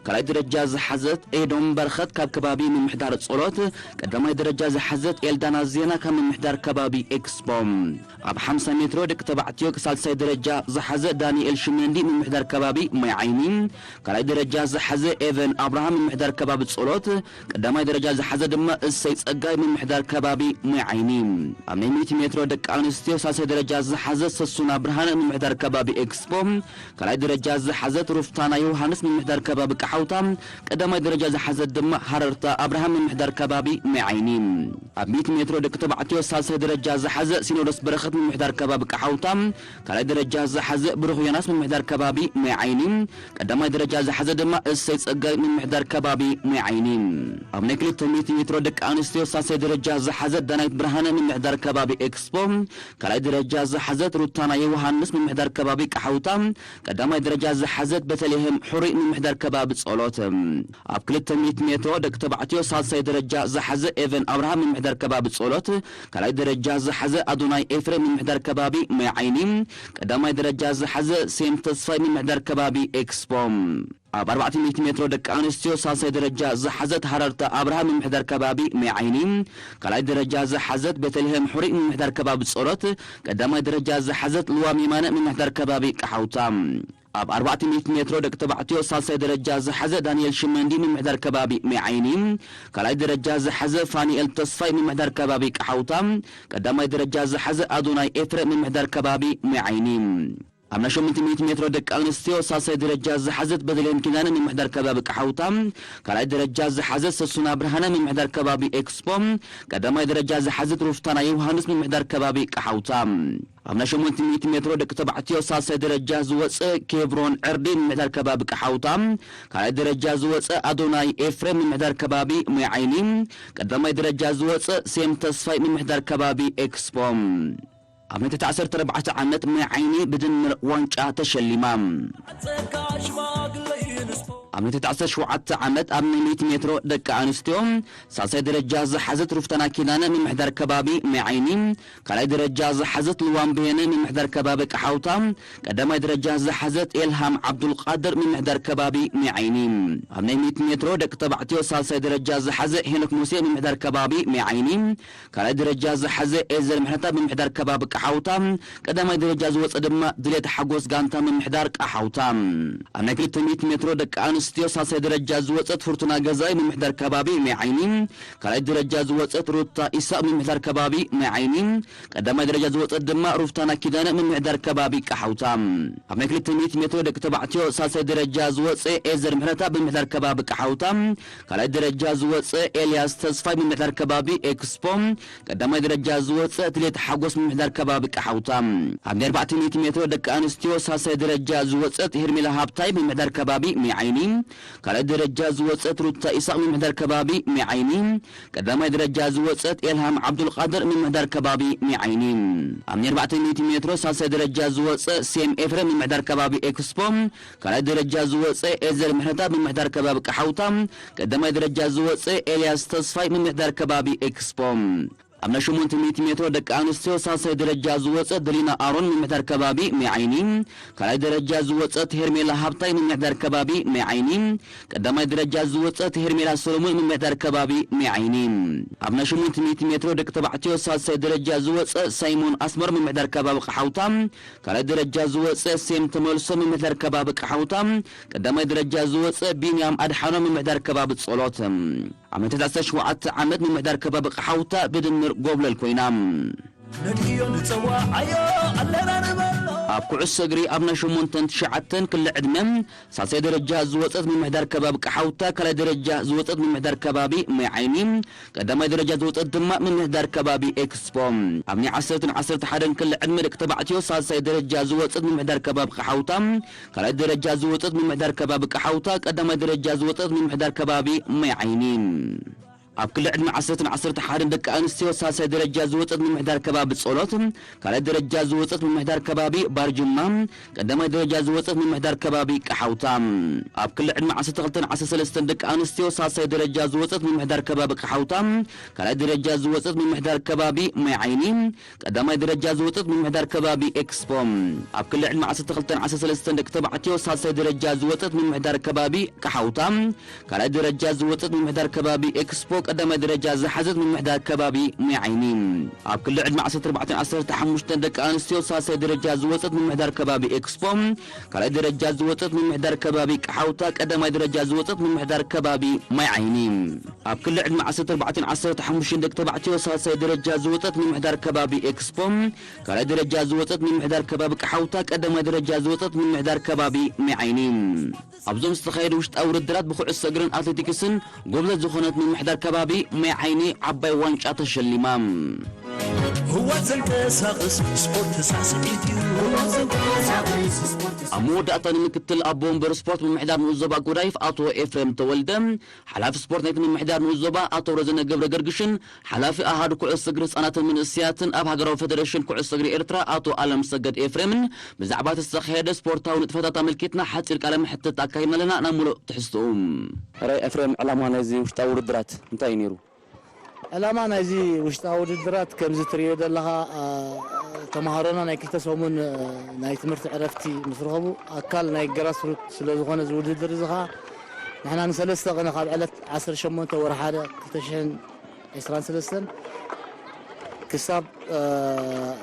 ካልኣይ ደረጃ ዝሓዘት ኤዶም በረኸት ካብ ከባቢ ምምሕዳር ጸሎት፣ ቀዳማይ ደረጃ ዝሓዘት ኤልዳና ዜና ካብ ምምሕዳር ከባቢ ኤክስፖ። ኣብ ሓምሳ ሜትሮ ደቂ ተባዕትዮ ሳልሳይ ደረጃ ዝሓዘ ዳንኤል ሽመንዲ ምምሕዳር ከባቢ ማይ ዓይኒ፣ ካልኣይ ደረጃ ዝሓዘ ኤቨን ኣብርሃም ምምሕዳር ከባቢ ጸሎት፣ ቀዳማይ ደረጃ ዝሓዘ ድማ እሰይ ጸጋይ ምምሕዳር ከባቢ ማይ ዓይኒ። ኣብ ናይ ሚእቲ ሜትሮ ደቂ ኣንስትዮ ሳልሳይ ደረጃ ዝሓዘ ሰሱና ብርሃነ ምምሕዳር ከባቢ ኤክስፖ፣ ካልኣይ ደረጃ ዝሓዘት ሩፍታና ዮሃንስ ምምሕዳር ከባቢ ቀሓውታ፣ ቀዳማይ ደረጃ ዝሓዘት ድማ ሃረርታ ኣብርሃም ምምሕዳር ከባቢ ማይ ዓይኒ። ኣብ ሚእቲ ሜትሮ ደቂ ተባዕትዮ ሳልሳይ ደረጃ ዝሓዘ ሲኖዶስ በረኸት ምምሕዳር ከባቢ ቀሓውታ፣ ካልኣይ ደረጃ ዝሓዘ ብሩኽ ዮናስ ምምሕዳር ከባቢ ማይ ዓይኒ፣ ቀዳማይ ደረጃ ዝሓዘ ድማ እሰይ ጸጋይ ምምሕዳር ከባቢ ማይ ዓይኒ። ኣብ ናይ ክልተ ሚእቲ ሜትሮ ደቂ ኣንስትዮ ሳልሳይ ደረጃ ዝሓዘት ዳናይት ብርሃነ ምምሕዳር ከባቢ ኤክስፖ፣ ካልኣይ ደረጃ ዝሓዘት ሩታና ዮሃንስ ምምሕዳር ከባቢ ቀሓውታ፣ ቀዳማይ ደረጃ ዝሓዘት በተልሔም ሕሩይ ምምሕዳር ከባቢ ጸሎት። ኣብ ክልተ ሚእቲ ሜትሮ ደቂ ተባዕትዮ ሳልሳይ ደረጃ ዝሓዘ ኤቨን ኣብርሃም ምምሕዳር ከባቢ ጸሎት፣ ካልኣይ ደረጃ ዝሓዘ ኣዶናይ ኤፍሬም ምምሕዳር ከባቢ ማይ ዓይኒ፣ ቀዳማይ ደረጃ ዝሓዘ ሴም ተስፋይ ምምሕዳር ከባቢ ኤክስፖ። ኣብ ኣርባዕተ ሚእቲ ሜትሮ ደቂ ኣንስትዮ ሳልሳይ ደረጃ ዝሓዘት ሃረርታ ኣብርሃም ምምሕዳር ከባቢ ማይ ዓይኒ፣ ካልኣይ ደረጃ ዝሓዘት ቤተልሔም ሕሩይ ምምሕዳር ከባቢ ጸሎት፣ ቀዳማይ ደረጃ ዝሓዘት ልዋም የማነ ምምሕዳር ከባቢ ቀሓውታ። ኣብ ኣርባዕተ ሚእቲ ሜትሮ ደቂ ተባዕትዮ ሳልሳይ ደረጃ ዝሓዘ ዳንኤል ሽመንዲ ምምሕዳር ከባቢ ማይ ዓይኒ፣ ካልኣይ ደረጃ ዝሓዘ ፋኒኤል ተስፋይ ምምሕዳር ከባቢ ቀሓውታ፣ ቀዳማይ ደረጃ ዝሓዘ ኣዶናይ ኤፍሬም ምምሕዳር ከባቢ ማይ ዓይኒ። ኣብ ናይ ሸሞንተ ሚእቲ ሜትሮ ደቂ ኣንስትዮ ሳልሳይ ደረጃ ዝሓዘት በደልሔም ኪዳነ ምምሕዳር ከባቢ ቀሓውታ፣ ካልኣይ ደረጃ ዝሓዘት ሰሱና ብርሃነ ምምሕዳር ከባቢ ኤክስፖ፣ ቀዳማይ ደረጃ ዝሓዘት ሩፍታና ዮሃንስ ምምሕዳር ከባቢ ቀሓውታ። ኣብ ናይ ሸሞንተ ሚእቲ ሜትሮ ደቂ ተባዕትዮ ሳልሳይ ደረጃ ዝወጸ ኬብሮን ዕርዲ ምምሕዳር ከባቢ ቀሓውታ፣ ካልኣይ ደረጃ ዝወጸ ኣዶናይ ኤፍሬም ምምሕዳር ከባቢ ማይ ዓይኒ፣ ቀዳማይ ደረጃ ዝወጸ ሴም ተስፋይ ምምሕዳር ከባቢ ኤክስፖ። ኣብ ናይ ትሕቲ ዓሰርተ ኣርባዕተ ዓመት ማይ ዓይኒ ብድምር ዋንጫ ተሸሊማ። ኣብ ናይ ትሕቲ ዓሰርተ ሸውዓተ ዓመት ኣብ ናይ ሚእቲ ሜትሮ ደቂ ኣንስትዮ ሳልሳይ ደረጃ ዝሓዘት ሩፍታና ኪዳነ ምምሕዳር ከባቢ ማይ ዓይኒ፣ ካልኣይ ደረጃ ዝሓዘት ልዋም ብሄነ ምምሕዳር ከባቢ ቀሓውታ፣ ቀዳማይ ደረጃ ዝሓዘት ኤልሃም ዓብዱልቃድር ምምሕዳር ከባቢ ማይ ዓይኒ። ኣብ ናይ ሚእቲ ሜትሮ ደቂ ተባዕትዮ ሳልሳይ ደረጃ ዝሓዘ ሄኖክ ሙሴ ምምሕዳር ከባቢ ማይ ዓይኒ፣ ካልኣይ ደረጃ ዝሓዘ ኤዘር ምሕረታ ምምሕዳር ከባቢ ቀሓውታ፣ ቀዳማይ ደረጃ ዝወጸ ድማ ድሌት ሓጎስ ጋንታ ምምሕዳር ቀሓውታ። ኣብ ናይ ክልተ ሚእቲ ሜትሮ ደቂ ኣንስትዮ ሳልሳይ ደረጃ ዝወጸት ፍርቱና ገዛይ ምምሕዳር ከባቢ ማይ ዓይኒ፣ ካልኣይ ደረጃ ዝወጸት ሩታ ኢሳቅ ምምሕዳር ከባቢ ማይ ዓይኒ፣ ቀዳማይ ደረጃ ዝወጸት ድማ ሩፍታና ኪዳነ ምምሕዳር ከባቢ ቀሓውታ። ኣብ ናይ ክልተ ሚእቲ ሜትሮ ደቂ ተባዕትዮ ሳልሳይ ደረጃ ዝወጸ ኤዘር ምሕረታ ብምሕዳር ከባቢ ቀሓውታ፣ ካልኣይ ደረጃ ዝወጸ ኤልያስ ተስፋይ ምምሕዳር ከባቢ ኤክስፖ፣ ቀዳማይ ደረጃ ዝወጸ ትሌት ሓጎስ ምምሕዳር ከባቢ ቀሓውታ። ኣብ ናይ ኣርባዕተ ሚእቲ ሜትሮ ደቂ ኣንስትዮ ሳልሳይ ደረጃ ዝወጸት ሄርሜላ ሃብታይ ምምሕዳር ከባቢ ማይ ዓይኒ፣ ካልኣይ ደረጃ ዝወጸት ሩታ ኢሳቕ ምምሕዳር ከባቢ ሜዓይኒ፣ ቀዳማይ ደረጃ ዝወጸት ኤልሃም ዓብዱልቃድር ምምሕዳር ከባቢ ሜዓይኒ። ኣብ ናይ ኣርባዕተ ሚእቲ ሜትሮ ሳልሳይ ደረጃ ዝወጸ ሴም ኤፍሬም ምምሕዳር ከባቢ ኤክስፖ፣ ካልኣይ ደረጃ ዝወጸ ኤዘር ምሕረተኣብ ምምሕዳር ከባቢ ቀሓውታ፣ ቀዳማይ ደረጃ ዝወጸ ኤልያስ ተስፋይ ምምሕዳር ከባቢ ኤክስፖ። ኣብ ናይ ሸሞንተ ሚእቲ ሜትሮ ደቂ ኣንስትዮ ሳልሳይ ደረጃ ዝወጸት ደሊና ኣሮን ምምሕዳር ከባቢ ሜዓይኒ፣ ካልኣይ ደረጃ ዝወጸት ሄርሜላ ሃብታይ ምምሕዳር ከባቢ ሜዓይኒ፣ ቀዳማይ ደረጃ ዝወጸት ሄርሜላ ሰሎሞን ምምሕዳር ከባቢ ሜዓይኒ። ኣብ ናይ ሸሞንተ ሚእቲ ሜትሮ ደቂ ተባዕትዮ ሳልሳይ ደረጃ ዝወጸ ሳይሞን ኣስመር ምምሕዳር ከባቢ ቀሓውታ፣ ካልኣይ ደረጃ ዝወጸ ሴም ተመልሶ ምምሕዳር ከባቢ ቀሓውታ፣ ቀዳማይ ደረጃ ዝወጸ ቢንያም ኣድሓኖም ምምሕዳር ከባቢ ጸሎት። ኣብ ናይ ትሕቲ ዓሰርተ ሸውዓተ ዓመት ምምሕዳር ከባቢ ቀሓውታ ብድምር ጎብለል ኮይና። ነድዮ ንጸዋዓዮ ኣለና ንበሎ። ኣብ ኩዕሶ እግሪ ኣብ ናይ ሸሞንተን ትሽዓተን ክሊ ዕድመ ሳልሳይ ደረጃ ዝወጸት ምምሕዳር ከባቢ ቀሓውታ፣ ካልኣይ ደረጃ ዝወጸት ምምሕዳር ከባቢ ማይ ዓይኒ፣ ቀዳማይ ደረጃ ዝወጸት ድማ ምምሕዳር ከባቢ ኤክስፖ። ኣብ ናይ ዓሰርተን ዓሰርተ ሓደን ክሊ ዕድመ ደቂ ተባዕትዮ ሳልሳይ ደረጃ ዝወጸት ምምሕዳር ከባቢ ቀሓውታ፣ ካልኣይ ደረጃ ዝወጸት ምምሕዳር ከባቢ ቀሓውታ፣ ቀዳማይ ደረጃ ዝወጸት ምምሕዳር ከባቢ ማይ ዓይኒ። ኣብ ክሊ ዕድመ ዓሰርተን ዓሰርተ ሓደን ደቂ ኣንስትዮ ሳልሳይ ደረጃ ዝወጸት ምምሕዳር ከባቢ ጸሎት፣ ካልኣይ ደረጃ ዝወጸት ምምሕዳር ከባቢ ባርጅማ፣ ቀዳማይ ደረጃ ዝወጸት ምምሕዳር ከባቢ ቀሓውታ። ኣብ ክሊ ዕድመ ዓሰርተ ክልተን ዓሰርተ ሰለስተን ደቂ ኣንስትዮ ሳልሳይ ደረጃ ዝወጸት ምምሕዳር ከባቢ ቀሓውታ፣ ካልኣይ ደረጃ ዝወጸት ምምሕዳር ከባቢ ማይ ዓይኒ፣ ቀዳማይ ደረጃ ዝወጸት ምምሕዳር ከባቢ ኤክስፖ። ኣብ ክሊ ዕድመ ዓሰርተ ክልተን ዓሰርተ ሰለስተን ደቂ ተባዕትዮ ሳልሳይ ደረጃ ዝወጸት ምምሕዳር ከባቢ ቀሓውታ፣ ካልኣይ ደረጃ ዝወጸት ምምሕዳር ከባቢ ኤክስፖ፣ ቀዳማይ ደረጃ ዝሓዘት ምምሕዳር ከባቢ ማይ ዓይኒ። ኣብ ክሊ ዕድመ ዓሰርተ ኣርባዕተን ዓሰርተ ሓሙሽተን ደቂ ኣንስትዮ ሳልሳይ ደረጃ ዝወጸት ምምሕዳር ከባቢ ኤክስፖ፣ ካልኣይ ደረጃ ዝወጸት ምምሕዳር ከባቢ ቀሓውታ፣ ቀዳማይ ደረጃ ዝወጸት ምምሕዳር ከባቢ ማይ ዓይኒ። ኣብ ክሊ ዕድመ ዓሰርተ ኣርባዕተን ዓሰርተ ሓሙሽተን ደቂ ተባዕትዮ ሳልሳይ ደረጃ ዝወጸት ምምሕዳር ከባቢ ኤክስፖ፣ ካልኣይ ደረጃ ዝወጸት ምምሕዳር ከባቢ ቀሓውታ፣ ቀዳማይ ደረጃ ዝወጸት ምምሕዳር ከባቢ ማይ ዓይኒ። ኣብዞም ዝተኻየዱ ውሽጣዊ ውድድራት ብኩዕሶ እግርን ኣትሌቲክስን ጎብዘት ዝኾነት ምምሕዳር ከባቢ ማይ ዓይኒ ዓባይ ዋንጫ ተሸሊማ። ህወት ዘንቀሳቕስ ስፖርት ሳዕስዒት እዩ። ኣብ መወዳእታ ንምክትል ኣቦ ወንበር ስፖርት ምምሕዳር ንኡስ ዞባ ጉዳይፍ ኣቶ ኤፍሬም ተወልደ፣ ሓላፊ ስፖርት ናይቲ ምምሕዳር ንኡስ ዞባ ኣቶ ረዘነ ገብረ ገርግሽን ሓላፊ ኣሃዱ ኩዕሶ እግሪ ህጻናትን መንእሰያትን ኣብ ሃገራዊ ፌደሬሽን ኩዕሶ እግሪ ኤርትራ ኣቶ ኣለም ሰገድ ኤፍሬምን ብዛዕባ እቲ ዝተኻየደ ስፖርታዊ ንጥፈታት ኣመልኪትና ሓጺር ቃለ መሕትት ኣካይድና ኣለና። ናብ ሙሉእ ትሕዝትኡ። ሕራይ ኤፍሬም፣ ዕላማ ናይዚ ውሽጣዊ ውድድራት እንታይ እዩ ነይሩ? ዕላማ ናይዚ ውሽጣዊ ውድድራት ከምዚ ትርእዮ ዘለኻ፣ አ፣ ተምሃሮና ናይ ክልተ ሰሙን፣ አ፣ ናይ ትምህርቲ ዕረፍቲ ምስ ረኸቡ ኣካል ናይ ግራስሩት ስለ ዝኾነ እዚ ውድድር እዚ ኸዓ ንሕና ንሰለስተ ቕነ ካብ ዕለት ዓሰርተ ሸሞንተ ወርሒ ሓደ ክልተ ሽሕን ዕስራን ሰለስተን ክሳብ፣ አ፣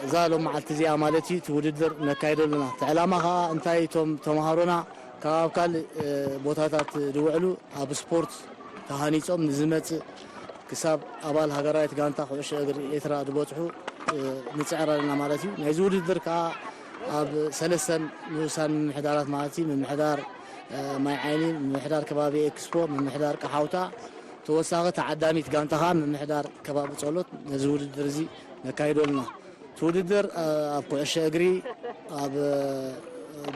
እዛ ሎም መዓልቲ እዚኣ ማለት እዩ እቲ ውድድር ነካይዶ ኣለና። እቲ ዕላማ ኸዓ እንታይ እቶም ተምሃሮና ካብ ኣብ ካልእ፣ እ፣ ቦታታት ዝውዕሉ ኣብ ስፖርት ተሃኒጾም ንዝመጽእ ክሳብ ኣባል ሃገራዊት ጋንታ ኩዕሾ እግሪ ኤርትራ ዝበጽሑ፣ እ፣ ንጽዕር ኣለና ማለት እዩ። ናይዚ ውድድር ከኣ ኣብ ሰለስተን ንኡሳን ምምሕዳራት ማለት እዩ፣ ምምሕዳር፣ እ፣ ማይ ዓይኒ፣ ምምሕዳር ከባቢ ኤክስፖ፣ ምምሕዳር ቀሓውታ፣ ተወሳኺ ተዓዳሚት ጋንታ ከኣ ምምሕዳር ከባቢ ጸሎት ነዚ ውድድር እዚ ነካይዶ ኣለና። እቲ ውድድር፣ እ፣ ኣብ ኩዕሾ እግሪ፣ ኣብ፣ እ፣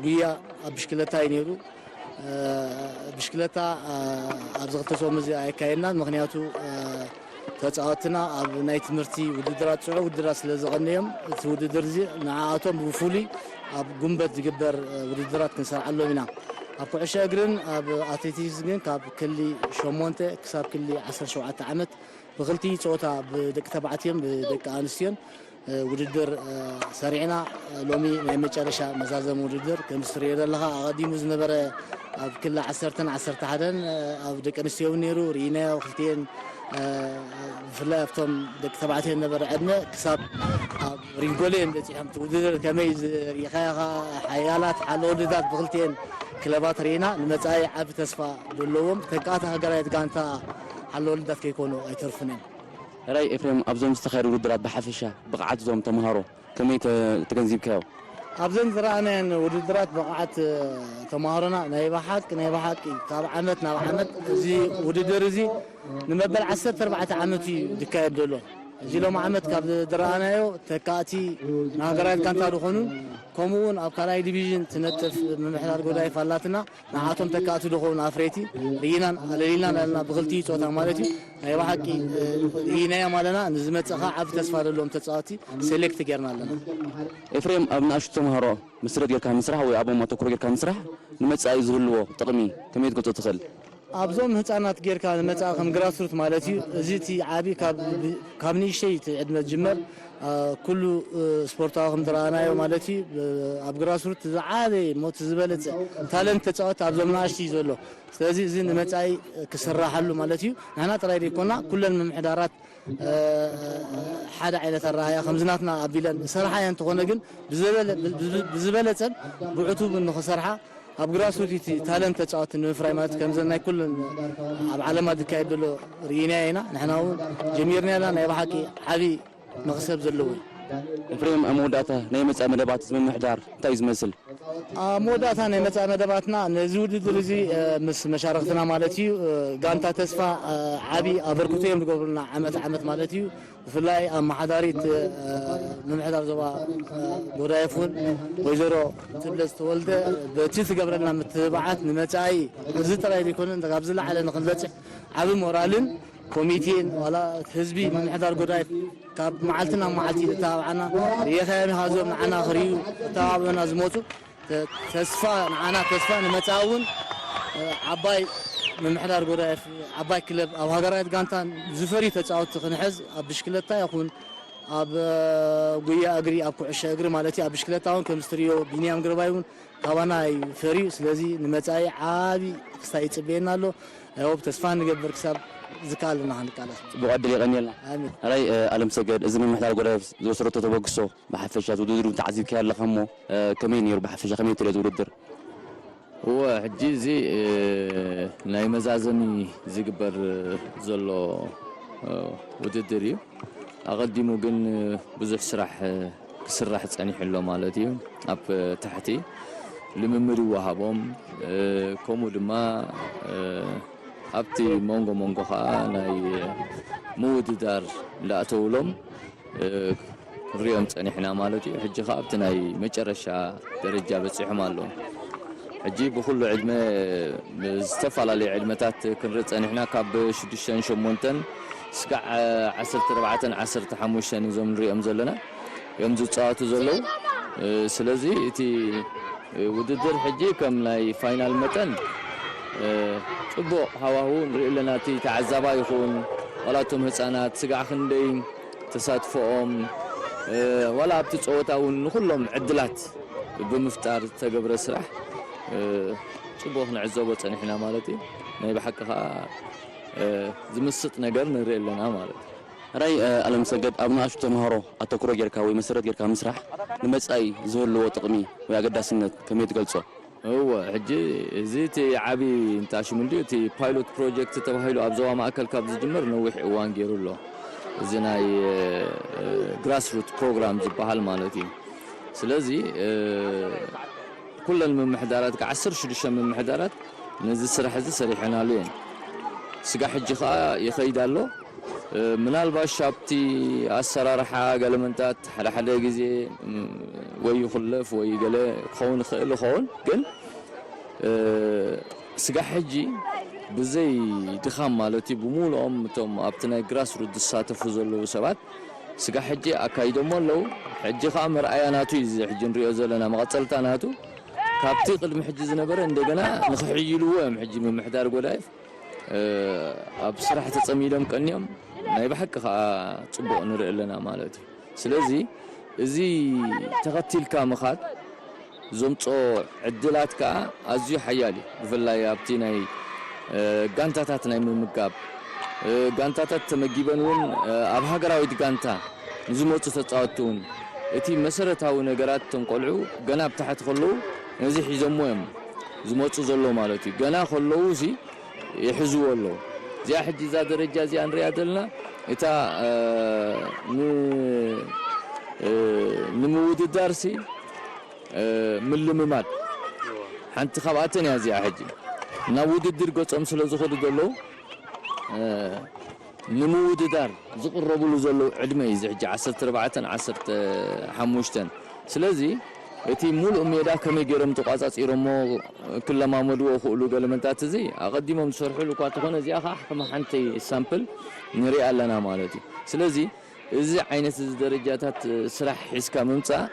ጉያ፣ ኣብ ብሽክለታ እዩ ነይሩ። እ፣ ብሽክለታ፣ እ፣ ኣብዚ ክልተ ሰሙን እዚ ኣየካየድናን፣ ምኽንያቱ፣ እ፣ ተጻወትና ኣብ ናይ ትምህርቲ ውድድራት፣ ጽዑቕ ውድድራት ስለ ዝቐነዮም፣ እቲ ውድድር እዚ ንዓኣቶም ብፍሉይ ኣብ ጉንበት ዝግበር፣ እ፣ ውድድራት ክንሰርዓሎም ኢና። ኣብ ኩዕሾ እግርን ኣብ ኣትሌቲክስ ግን ካብ ክሊ ሸሞንተ ክሳብ ክሊ ዓሰርተ ሸውዓተ ዓመት ብኽልቲኡ ጾታ ብደቂ ተባዕትዮን ብደቂ ኣንስትዮን፣ እ፣ ውድድር፣ እ፣ ሰሪዕና፣ እ፣ ሎሚ ናይ መጨረሻ መዛዘሚ ውድድር ከም እትርእዮ ዘለኻ ኣቐዲሙ ዝነበረ ኣብ ክሊ ዓሰርተን ዓሰርተ ሓደን፣ እ፣ ኣብ ደቂ ኣንስትዮ እውን ነይሩ ርኢናዮ ክልቲኤን፣ እ፣ ብፍላይ ኣብቶም ደቂ ተባዕትዮ ዝነበረ ዕድመ ክሳብ ኣብ ሪንጎሌን በጺሖም እቲ ውድድር ከመይ ዝርኢኻዮ ኢኻ ሓያላት ሓለወልድታት ብኽልቲኤን ክለባት ርኢና ንመጻኢ ዓቢ ተስፋ ዘለዎም ተካእቲ ሃገራዊት ጋንታ ሓለወልድታት ከይኮኑ ኣይተርፉን እዮም። ሕራይ ኤፍሬም፣ ኣብዞም ዝተኻየዱ ውድድራት ብሓፈሻ ብቕዓት እዞም ተምሃሮ ከመይ ተ-፣ ተገንዚብካዮ? ኣብዘን ዝረኣናየን ውድድራት ብቕዓት፣ እ፣ ተምሃሮና ናይ ብሓቂ፣ ናይ ብሓቂ ካብ ዓመት ናብ ዓመት እዚ ውድድር እዚ ንመበል ዓሰርተ ኣርባዕተ ዓመት እዩ ዝካየድ ዘሎ። እዚ ሎም ዓመት ካብ ዝረኣናዮ ተካእቲ ንሃገራዊት ጋንታ ዝኾኑ ከምኡ እውን ኣብ ካልኣይ ዲቪዥን ትነጥፍ ምምሕዳር ጎዳይፍ ኣላትና። ንዓቶም ተካእቲ ዶ ኾኑ ኣፍረይቲ ርኢናን ኣለሊልናን ኣለና፣ ብክልቲኡ ፆታ ማለት እዩ። ናይ ብሓቂ ርኢናዮም ኣለና። ንዝመፅእ ከዓ ዓብ ተስፋ ዘለዎም ተፃወቲ ሴሌክት ጌርና ኣለና። ኤፍሬም፣ ኣብ ንኣሽቱ ተምሃሮ መሰረት ጌርካ ምስራሕ ወይ ኣብኦም ኣተኩሮ ጌርካ ምስራሕ ንመጻኢ ዝህልዎ ጥቕሚ ከመይ ክትገልጾ ትኽእል? ኣብዞም ህፃናት ጌርካ ንመፃኢ ከም ግራስሩት ማለት እዩ። እዚ እቲ ዓቢ ካብ ካብ ንእሽተይ እቲ ዕድመ ዝጅመር ኩሉ ስፖርታዊ ከም ዝረኣናዮ ማለት እዩ። ኣብ ግራስሩት ዝዓበየ ሞት ዝበለፀ ታለንት ተፃወት ኣብዞም ንኣሽቱ እዩ ዘሎ። ስለዚ እዚ ንመፃኢ ክስራሓሉ ማለት እዩ። ንሕና ጥራይ ዘይኮና ኩለን ምምሕዳራት ሓደ ዓይነት ኣረኣያ ከምዚ ናትና ኣቢለን ዝሰርሓ እየን። እንተኾነ ግን ብዝበለፀን ብዕቱብን ንኽሰርሓ ኣብ ግራስሩት እቲ ታለንት ተፃወቲ ንምፍራይ ማለት ከምዘን ናይ ኩለን ኣብ ዓለማ ዝካየድ ዘሎ ርኢናዮ ኢና። ንሕና እውን ጀሚርና ኢና። ናይ ብሓቂ ዓብዪ መኽሰብ ዘለዎ እዩ። ኤፍሬም፣ ኣብ መወዳእታ ናይ መጻኢ መደባት እዚ ምምሕዳር እንታይ እዩ ዝመስል? ኣብ መወዳእታ ናይ መጻኢ መደባትና ነዚ ውድድር እዚ ምስ መሻርኽትና ማለት እዩ ጋንታ ተስፋ ዓቢ ኣበርክቶ እዮም ዝገብሩልና ዓመት ዓመት ማለት እዩ። ብፍላይ ኣመሓዳሪት ምምሕዳር ዞባ ጎዳይፍ እውን ወይዘሮ ትብለጽ ተወልደ በቲ ትገብረልና ምትብባዓት ንመጻኢ እዚ ጥራይ ዘይኮነ ካብ ዝለዓለ ንክንበጽሕ ዓቢ ሞራልን ኮሚቴን ዋላ ህዝቢ ምምሕዳር ጎዳይፍ ካብ መዓልቲ ናብ መዓልቲ ዝተባብዓና ርኢኻዮም ኢኻ እዞም ንዓና ክርእዩ ዝተባብዑና ዝመፁ ተስፋ ንዓና ተስፋ ንመፃኢ እውን ዓባይ ምምሕዳር ጎዳይፍ ዓባይ ክለብ ኣብ ሃገራዊት ጋንታን ዝፈርዩ ተፃወትቲ ክንሕዝ ኣብ ብሽክለታ ይኹን ኣብ ጉያ እግሪ ኣብ ኩዕሾ እግሪ ማለት እዩ ኣብ ብሽክለታ እውን ከም ዝትርእዮ ቢንያም ግርባይ እውን ካባና እዩ ፈርዩ ስለዚ ንመፃኢ ዓቢ ክስታይ ይፅበየና ኣሎ። ሆብ ተስፋ ንገብር ክሳብ ዝከኣለና ክንቃለስ። ጽቡቕ ዕድል የቐንየልና። ኣሜን። ሕራይ ኣለም ሰገድ፣ እዚ ምምሕዳር ጎዳይፍ ዝወሰደቶ ተበግሶ ብሓፈሻ እቲ ውድድር እውን ተዓዚብካዮ ኣለኻ እሞ ከመይ ነይሩ ብሓፈሻ ከመይ ትሪኦ እዚ ውድድር? እወ ሕጂ እዚ ናይ መዛዘሚ ዝግበር ዘሎ ውድድር እዩ። ኣቐዲሙ ግን ብዙሕ ስራሕ ክስራሕ ጸኒሑ ኣሎ ማለት እዩ። ኣብ ታሕቲ ልምምድ ይወሃቦም፣ ከምኡ ድማ ኣብቲ መንጎ መንጎ ከዓ ናይ ምውድዳር እንዳእተውሎም ክንሪኦም ጸኒሕና ማለት እዩ። ሕጂ ከዓ ኣብቲ ናይ መጨረሻ ደረጃ በጺሖም ኣለዉ። ሕጂ ብኹሉ ዕድመ ብዝተፈላለዩ ዕድመታት ክንርኢ ጸኒሕና ካብ ሽዱሽተን ሸሞንተን ስጋዕ ዓሰርተ ኣርባዕተን ዓሰርተ ሓሙሽተን እዞም ንሪኦም ዘለና እዮም ዝፃወቱ ዘለዉ። ስለዚ እቲ ውድድር ሕጂ ከም ናይ ፋይናል መጠን ፅቡቕ ሃዋህው ንሪኢ ኣለና። እቲ ተዓዛባይ ይኹን ዋላ እቶም ህፃናት ስጋዕ ክንደይ ተሳትፎኦም ዋላ ኣብቲ ፀወታ እውን ንኩሎም ዕድላት ብምፍጣር ዝተገብረ ስራሕ ፅቡቕ ክንዕዘቦ ፀኒሕና ማለት እዩ። ናይ ብሓቂ ከዓ ዝምስጥ ነገር ንርኢ ኣለና ማለት እዩ። ሕራይ ኣለምሰገድ፣ ኣብ ንኣሽቱ ተምሃሮ ኣተኩሮ ጌርካ ወይ መሰረት ጌርካ ምስራሕ ንመጻኢ ዝህልዎ ጥቕሚ ወይ ኣገዳስነት ከመይ ትገልጾ? እወ፣ ሕጂ እዚ እቲ ዓቢ እንታሽም እንድዩ፣ እቲ ፓይሎት ፕሮጀክት ተባሂሉ ኣብ ዞባ ማእከል ካብ ዝጅምር ነዊሕ እዋን ገይሩ ኣሎ። እዚ ናይ ግራስሩት ፕሮግራም ዝበሃል ማለት እዩ። ስለዚ ኩለን ምምሕዳራት፣ ከ ዓሰርተ ሽዱሽተ ምምሕዳራት ነዚ ስራሕ እዚ ሰሪሐናሉ እየን። ስጋዕ ሕጂ ከኣ ይኸይድ ኣሎ። ምናልባሽ ኣብቲ ኣሰራርሓ ገለመንታት ሓደ ሓደ ግዜ ወይ ይኹለፍ ወይ ገለ ክኸውን ይኽእል ይኸውን፣ ግን ስጋዕ ሕጂ ብዘይ ድኻም ማለት እዩ፣ ብምሉኦም እቶም ኣብቲ ናይ ግራስ ሩት ዝሳተፉ ዘለዉ ሰባት ስጋዕ ሕጂ ኣካይዶሞ ኣለዉ። ሕጂ ከኣ መርኣያ ናቱ እዩ እዚ ሕጂ ንሪኦ ዘለና፣ መቐጸልታ ናቱ። ካብቲ ቅድሚ ሕጂ ዝነበረ እንደገና ንኽሕይልዎ እዮም ሕጂ ምምሕዳር ጎዳይፍ ኣብ ስራሕ ተጸሚዶም ቀንዮም፣ ናይ ብሓቂ ከኣ ጽቡቕ ንርኢ ኣለና ማለት እዩ። ስለዚ እዚ ተኸቲልካ ምኻድ ዘምጽኦ ዕድላት ከኣ ኣዝዩ ሓያል እዩ። ብፍላይ ኣብቲ ናይ ጋንታታት ናይ ምምጋብ፣ ጋንታታት ተመጊበን እውን ኣብ ሃገራዊት ጋንታ ንዝመጹ ተጻወትቲ እውን እቲ መሰረታዊ ነገራት እቶም ቆልዑ ገና ኣብ ታሕቲ ከለዉ ነዚ ሒዞሞ እዮም ዝመጹ ዘለዉ ማለት እዩ። ገና ከለዉ እዚ ይሕዝዎ ኣለዉ። እዚኣ ሕጂ እዛ ደረጃ እዚኣ ንሪኣ ዘለና እታ ንምውድዳርሲ ምልምማድ ሓንቲ ካብኣተን እያ። እዚኣ ሕጂ ናብ ውድድር ገጾም ስለ ዝኸዱ ዘለዉ ንምውድዳር ዝቕረብሉ ዘለዉ ዕድመ እዩ እዚ ሕጂ ዓሰርተ ኣርባዕተን ዓሰርተ ሓሙሽተን። ስለዚ እቲ ሙሉእ ሜዳ ከመይ ገይሮም ተቋጻጺሮሞ ክለማመድዎ ክእሉ ገለመንታት እዚ ኣቐዲሞም ዝሰርሕሉ እኳ ተኾነ፣ እዚኣ ኸዓ ከም ሓንቲ ሳምፕል ንሪኣ ኣለና ማለት እዩ። ስለዚ እዚ ዓይነት እዚ ደረጃታት ስራሕ ሒዝካ ምምጻእ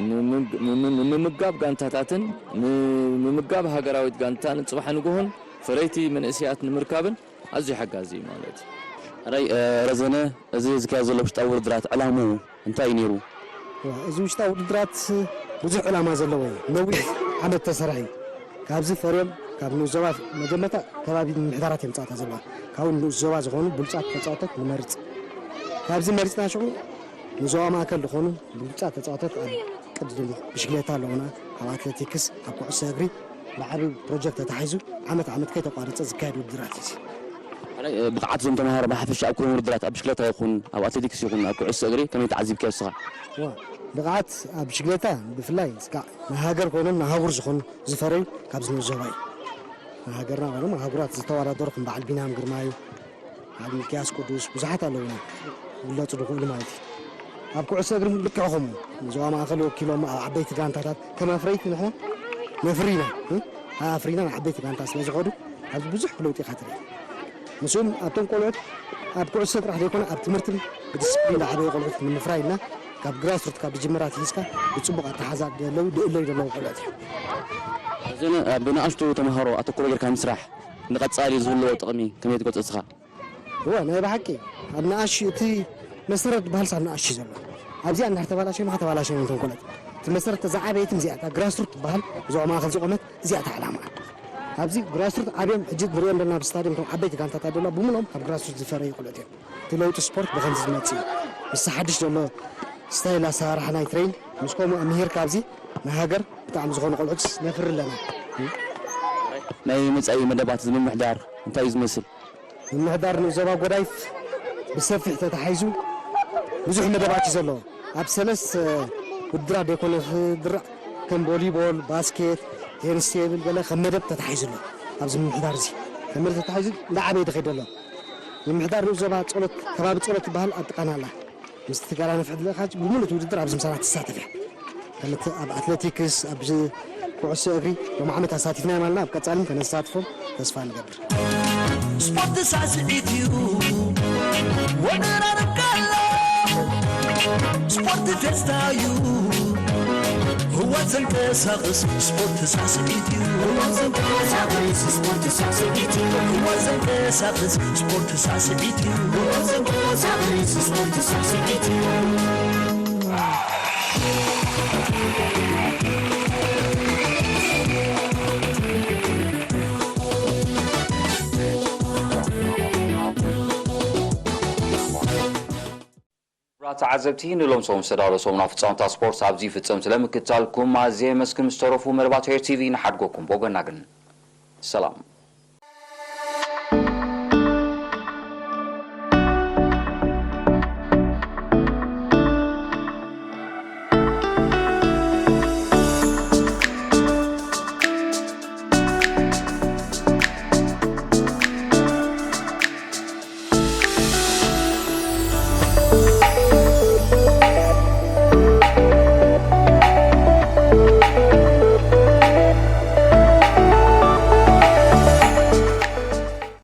ንምምግ-፣ ምም-፣ ንምምጋብ ጋንታታትን ንምምጋብ ሃገራዊት ጋንታን ጽባሕ ንግሆን ፈረይቲ መንእሰያት ንምርካብን ኣዝዩ ሓጋዚ እዩ ማለት እዩ። ሕራይ፣ እ፣ ረዘነ፣ እዚ ዝካየድ ዘሎ ውሽጣዊ ውድድራት ዕላምኡ እንታይ እዩ ነይሩ? እዋ፣ እዚ ውሽጣዊ ውድድራት ብዙሕ ዕላማ ዘለዎ እዩ። ነዊሕ ዓመት ተሰርሐ እዩ። ካብዚ ፈርዮም ካብ ንኡስ ዞባ መጀመርታ ከባቢ ምምሕዳራት እዮም ጸወታ ዘለዋ። ካብኡ ንኡስ ዞባ ዝኾኑ ብሉጻት ተጻወትታት ንመርጽ። ካብዚ መሪጽና ሽዑ ንዞባ ማእከል ዝኾኑ ብሉጻት ተጻወትታት ኣብ ቅድድም ብሽክሌታ ኣለዉና፣ ኣብ ኣትሌቲክስ፣ ኣብ ኩዕሶ እግሪ ብዓቢ ፕሮጀክት ተታሒዙ ዓመት ዓመት ከይተቋረጸ ዝካየድ ውድድራት እዩ። ሕራይ፣ እ፣ ብቕዓት እዞም ተምሃሮ ብሓፈሻ ኣብ ኩሎም ውድድራት፣ ኣብ ብሽክሌታ ይኹን፣ ኣብ ኣትሌቲክስ ይኹን፣ ኣብ ኩዕሶ እግሪ ከመይ ተዓዚብካዮ ንስኻ? ዋ፣ ብቕዓት ኣብ ብሽክሌታ ብፍላይ ስጋዕ ንሃገር ኮይኖም ንኣህጉር ዝኾኑ ዝፈረዩ ካብዚ ንኡስ ዞባ እዩ። ንሃገርና ኮይኖም ኣህጉራት ዝተወዳደሩ ከም በዓል ቢንያም ግርማይ፣ በዓል ሚልክያስ ቅዱስ ብዙሓት ኣለዉና፣ ክግለጹ ዝኽእሉ ማለት እዩ። ኣብ ኩዕሶ እግሪ ልክዕ ከምኡ ዞባ ማእከል ወኪሎም ኣብ ዓበይቲ ጋንታታት ከም ኣፍረይቲ ንሕና ነፍሪ ኢና፣ እ? ኣፍሪና ናብ ዓበይቲ ጋንታ ስለ ዝኸዱ ኣብዚ ብዙሕ ለውጢ ኢኻ ትርኢ። ምስኡም ኣብቶም ቆልዑት ኣብ ኩዕሶ ጥራሕ ዘይኮነ ኣብ ትምህርትን ብዲስፕሊን ዝዓበዩ ቆልዑት ንምፍራይ ኢልና ካብ ግራስሩት ካብ ድጅምራት ሒዝካ ብጽቡቕ ኣተሓዛ ዘለዉ ድእለዩ ዘለዉ ቆልዑት እዮም። እዘን ኣብ ንኣሽቱ ተምሃሮ ኣተኩሮ ጌርካ ምስራሕ ንቐጻሊ ዝህልዎ ጥቕሚ ከመይ ትገልጾ እስኻ? እወ፣ ናይ ብሓቂ ኣብ ንኣሽቱ እቲ መሰረት ዝበሃልስ ኣብ ንኣሽቱ እዩ ዘሎ። ኣብዚኣ እንድሕር ተባላሸይና ከተባላሸይና እንተን ኮነት እቲ መሰረት እዛ ዓበየትን እዚኣ እታ ግራስሩት ትበሃል እዚኦ ማእኸል ዝቖመት እዚኣ እታ ዕላማ። ኣብዚ ግራስሩት ዓብዮም ሕጂ ንሪኦም ዘለና ኣብ ስታድዮም እቶም ዓበይቲ ጋንታታት ዘለዋ ብምልኦም ካብ ግራስሩት ዝፈረዩ ቆልዑት እዮም። እቲ ለውጢ ስፖርት ብኸምዚ ዝመጽእ እዩ። ምስ ሓድሽ ዘሎ ስታይል ኣሰራርሓ ናይ ትሬን ምስ ከምኡ ምሂርካ ኣብዚ ንሃገር ብጣዕሚ ዝኾኑ ቆልዑት ነፍሪ ኣለና። ናይ መጻኢ መደባት እዚ ምምሕዳር እንታይ እዩ ዝመስል? ምምሕዳር ንኡስ ዞባ ጎዳይፍ ብሰፊሕ ተታሒዙ ብዙሕ መደባት እዩ ዘለዎ። ኣብ ሰለስተ ውድድራት ዘይኮነ ክድራዕ ከም ቮሊቦል፣ ባስኬት፣ ቴኒስ ቴብል ገለ ከም መደብ ተታሒዙ ኣሎ። ኣብዚ ምምሕዳር እዚ ከም መደብ ተታሒዙ እንዳዓበየ ዝኸይድ ዘሎ። ምምሕዳር ንኡስ ዞባ ጸሎት፣ ከባቢ ጸሎት ትበሃል ኣብ ጥቃና ኣላ። ምስቲ ጋራ ነፍሒ ድለኻ ብምሉእ ውድድር ኣብዚ ምሳና ትሳተፍ እያ። ከምቲ ኣብ ኣትሌቲክስ፣ ኣብ ኩዕሶ እግሪ ሎም ዓመት ኣሳቲፍና ማልና ኣብ ቀጻልን ከነሳትፎም ተስፋ ንገብር። ስፖርት ሳስዒት እዩ፣ ወደራርብ ካሎ ስፖርት ፌስታ እዩ። ህወት ዘንቀሳቕስ ስፖርት ሳስዒት እዩ። ህወት ዘንቀሳቕስ ስፖርት ሳስዒት እዩ። ህወት ዘንቀሳቕስ ስፖርት ሳስዒት እዩ። ህወት ዘንቀሳቕስ ስፖርት ሳስዒት እዩ። ክቡራት ተዓዘብቲ፣ ንሎም ሰሙን ዝተዳለወ ሰሙናዊ ፍጻመታት ስፖርት ኣብዚ ይፍጸም። ስለ ምክትታልኩም ኣዝየ የመስግን። ምስ ተረፉ መደባት ሄር ቲቪ ንሓድጎኩም። ብወገንና ግን ሰላም።